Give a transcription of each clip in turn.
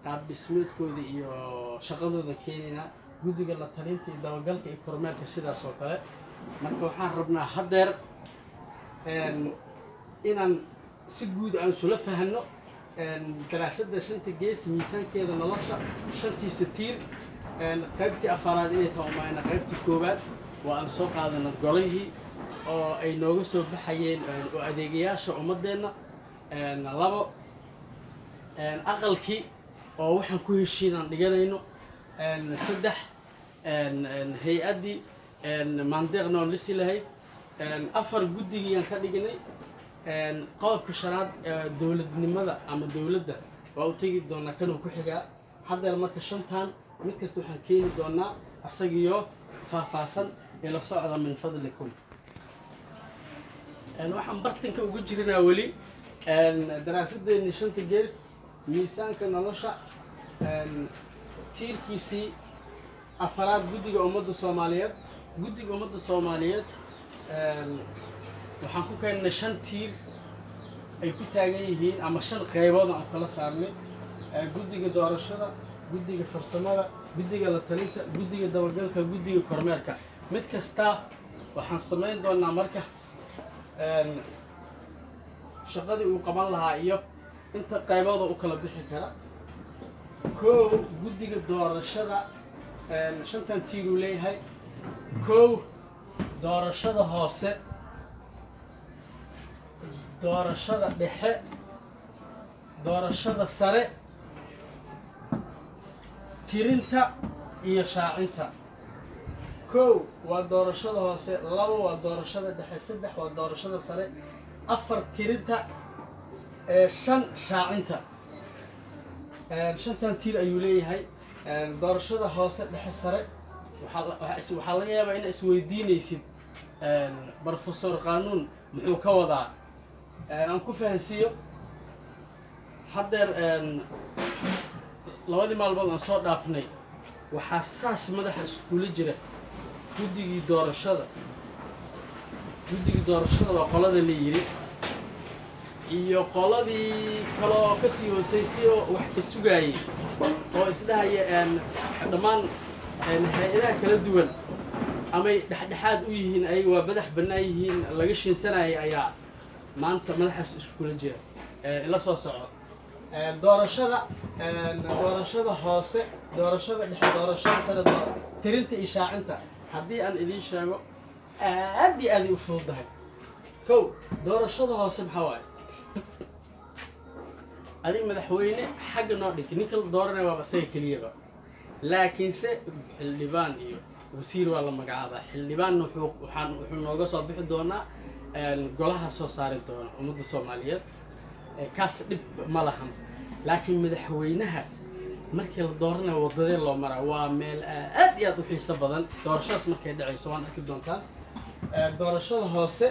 Qaab dhismeedkooda iyo shaqadooda keenaynaa. Guddiga la talinta iyo dabagalka iyo kormeerka sidaas oo kale. Marka waxaan rabnaa haddeer inaan si guud aan isula fahanno daraasadda shanta gees, miisaankeeda nolosha, shantiisa tiir, qaybtii afaraad inay tahay umayna. Qaybtii koowaad waa aan soo qaadana golihii oo ay nooga soo baxayeen oo adeegayaasha ummaddeenna. Labo, aqalkii oo waxaan ku heshiin aan dhiganayno. Saddex, hay-addii maandeeqna oon lisi lahayd. Afar, guddigii aan ka dhignay. Qodobka shanaad, dowladnimada ama dowladda waa u tegi doonaa, kanuu ku xigaa haddeer. Marka shantan mid kasta waxaan keeni doonaa asagiyo faahfaahsan. Ila socda min fadlikum. Waxaan bartanka ugu jirnaa weli daraasadeenni shanta gees, miisaanka nolosha, tiirkiisii afaraad, guddiga ummadda Soomaaliyeed. Guddiga ummadda Soomaaliyeed waxaan ku keennay shan tiir ay ku taagan yihiin ama shan qaybood aan kala saarnay: guddiga doorashada, guddiga farsamada, guddiga la talinta, guddiga dabagalka, guddiga kormeerka. Mid kasta waxaan samayn doonaa marka shaqadii uu qaban lahaa iyo inta qaybooda u kala bixi kara. Kow, guddiga doorashada shantan tiir uu leeyahay. Kow, doorashada hoose, doorashada dhexe, doorashada sare, tirinta iyo shaacinta. Kow waa doorashada hoose, labo waa doorashada dhexe, saddex waa doorashada sare, afar tirinta, shan shaacinta. Shantan tiir ayuu leeyahay. Doorashada hoose, dhexe, sare, waxaa laga yaabaa inaad isweydiinaysid, Professor Qaanuun muxuu ka wadaa? Aan ku fahansiiyo. Haddeer labadii maalmood aan soo dhaafnay waxaa saas madaxa iskula jira guddigii doorashada. Guddigii doorashada waa qolada la yiri iyo qoladii kaloo kasii hooseysay oo wax ka sugaayay oo isdhahaya dhammaan hay-adaha kala duwan amay dhexdhexaad u yihiin, ayaga waa madax bannaan yihiin, laga shinsanayay ayaa maanta madaxaas iskula jira. Ila soo soco. Doorashada hoose, doorashada dhexe, doorashada sare, tirinta iyo shaacinta, haddii aan idiin sheego, aad iyo aaday u fududahay. Kow, doorashada hoose maxaa waaye? Adig madaxweyne xagga noo dhig, ninka la dooranaya waaba isaga keliyaba, laakiinse xildhibaan iyo wasiir waa la magacaabaa. Xildhibaanna wuxuu nooga soo bixi doonaa golaha soo saari doona ummadda Soomaaliyeed. Kaas dhib ma lahan. Laakiin madaxweynaha markii la dooranayo wadadee loo maraa? Waa meel aad iyo aad u xiiso badan. Doorashadaas markay dhacayso waan arki doontaan. Doorashada hoose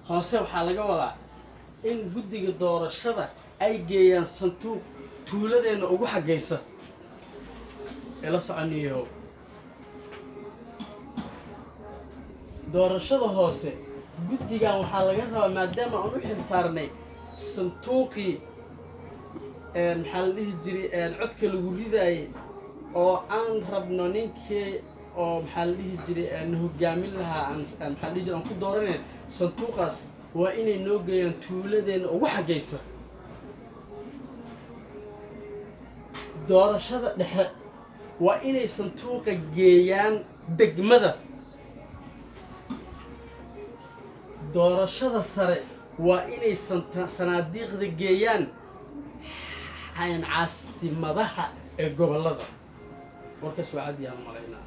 hoose waxaa laga wadaa in guddiga doorashada ay geeyaan sanduuq tuuladeenna ugu xaggaysa. Ila soconiyo. Doorashada hoose guddigan waxaa laga rabaa, maadaama aan u xil saarnay sanduuqii, maxaa la dhihi jiray, codka lagu ridaayey, oo aan rabno ninkii oo, maxaa la dhihi jiray, na hogaamin lahaa, aan maxaa la dhihi jiray, aan ku dooranayn sanduuqaas, waa inay noo geeyaan tuuladeenna ugu xaggaysa. Doorashada dhexe waa inay sanduuqa geeyaan degmada. Doorashada sare waa inay sanaadiiqda geeyaan caasimadaha ee gobollada. Warkaas waa cadiyaan malaynaa,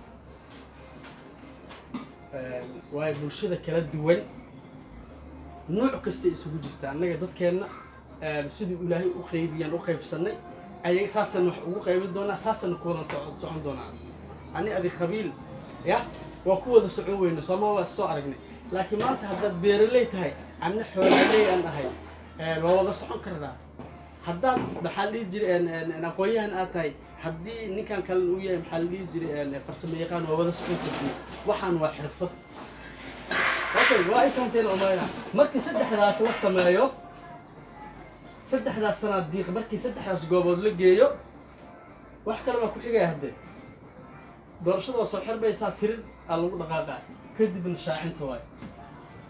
waayo bulshada kala duwan nooc kastay isugu jirta. Annaga dadkeenna siduu Ilaahay u qaybiyaan u qaybsannay, ayag saasaan wax ugu qaybin doonaa, saasaan ku wada socon doonaa. Ani adi qabiil ya waa ku wada socon weyno, sooma? Waa soo aragnay. Laakiin maanta haddaad beeraley tahay, anna xoolaaley aan ahay, waa wada socon karnaa. Haddaad, maxaa la dhihi jiray, aqoon-yahan aad tahay, haddii ninkan kalena uu yahay, maxaa la dhihi jiray, farsamo yaqaan, waa wada socon kartiin. Waxaan waa xirfad. Okay, waa ay fahanteen umayna. Markii saddexdaas la sameeyo, saddexdaas sanaadiiq, markii saddexdaas goobood la geeyo. Wax kale baa ku xigaya haddee doorashada waa soo xirmaysaa, tirin aa lagu dhaqaaqaa, kadibna shaacinta waayo.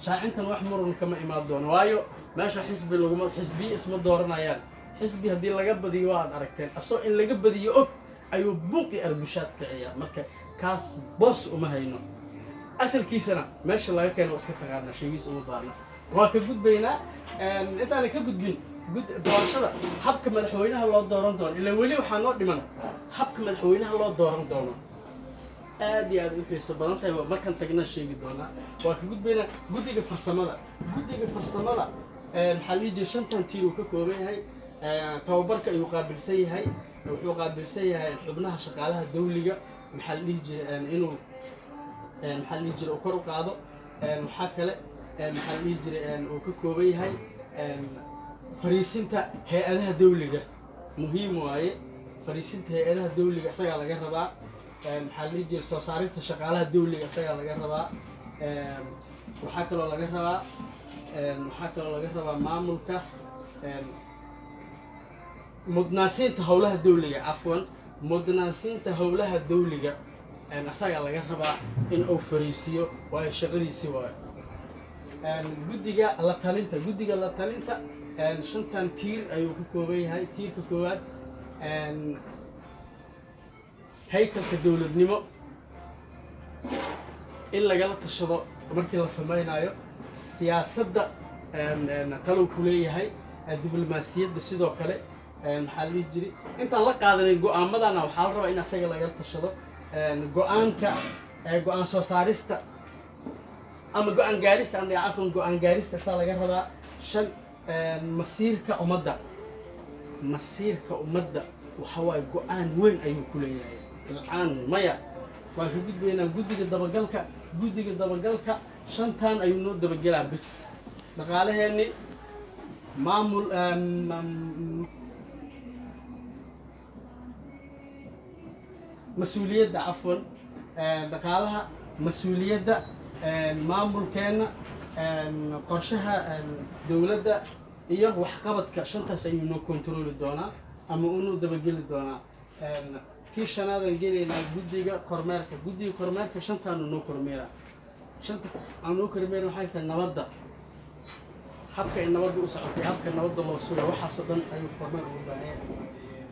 Shaacintan wax muran kama imaan doono, waayo meesha xisbi laguma xisbiye isma dooranayaan. Xisbi haddii laga badiyo, waa aad aragteen asoo in laga badiyo og ayuu buuqi arbushaad kiciyaa. Marka kaas boos uma hayno, asalkiisana meesha laga keeno waa iska taqaanaa, sheegiis uma baahna. Waa ka gudbaynaa. Intaana ka gudbin doorashada, habka madaxweynaha loo dooran doono, ilaa weli waxaa noo dhiman habka madaxweynaha loo dooran doono. Aad iyo aad u xiiso badan tahay, waa markaan tagna sheegi doonaa. Waa ka gudbaynaa guddiga farsamada. Guddiga farsamada maxaa la dhihi jiray, shantan tiir uu ka kooban yahay. Tababarka ayuu qaabilsan yahay, wuxuu qaabilsan yahay xubnaha shaqaalaha dawliga, maxaa la dhihi jiray, inuu maxaa la dhihi jiray uu kor u qaado. Waxaa kale maxaa la dhihi jiray uu ka kooban yahay fariisinta hay-adaha dawliga, muhiim waaye. Fariisinta hay-adaha dawliga isagaa laga rabaa. Maxaa la dhihi jiray, soo saarista shaqaalaha dawliga isagaa laga rabaa. Waxaa kaloo laga rabaa, waxaa kaloo laga rabaa maamulka, mudnaansiinta howlaha dawliga, cafwan, mudnaansiinta howlaha dawliga asagaa laga rabaa in uu fariisiyo, waayo shaqadiisi waayo. Guddiga la talinta, guddiga la talinta shantan tiir ayuu ka kooban yahay. Tiirka koowaad, haykalka dowladnimo in lagala tashado markii la sameynayo siyaasadda, talow ku leeyahay. Diblomaasiyadda sidoo kale, maxaa la dhihi jiray, intaan la qaadanin go-aamadana waxaa la rabaa in asaga lagala tashado. Go-aanka, go-aan soo saarista ama go-aan gaarista, aan cafwan, go-aan gaarista asaa laga rabaa. Shan, masiirka ummadda. Masiirka ummadda waxa waaye go-aan weyn ayuu ku leeyahay. Ilcaan maya, waan ka gudbaynaa. Guddiga dabagalka, guddiga dabagalka shantan ayuu noo dabagelaa bis: dhaqaalaheenni, maamul, mas-uuliyadda, cafwan, dhaqaalaha, mas-uuliyadda, maamulkeenna, qorshaha dowladda iyo waxqabadka. Shantaas ayuu noo kontrooli doonaa ama unuu dabageli doonaa. Kii shanaadaan gelaynaa, guddiga kormeerka. Guddiga kormeerka shantaanu noo kormeeraa. Shanta aan noo kormeera waxay tahay nabadda, habka ay nabadda u socotay, habka nabadda loo suga, waxaasoo dhan ayuu kormeer ugu baahan yahay.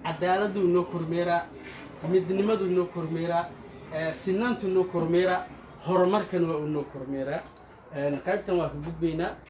Cadaaladuu noo kormeeraa, midnimaduu noo kormeeraa, sinaantuu noo kormeeraa, horumarkan waa uu noo kormeeraa. Qaybtan waa ka gudbaynaa.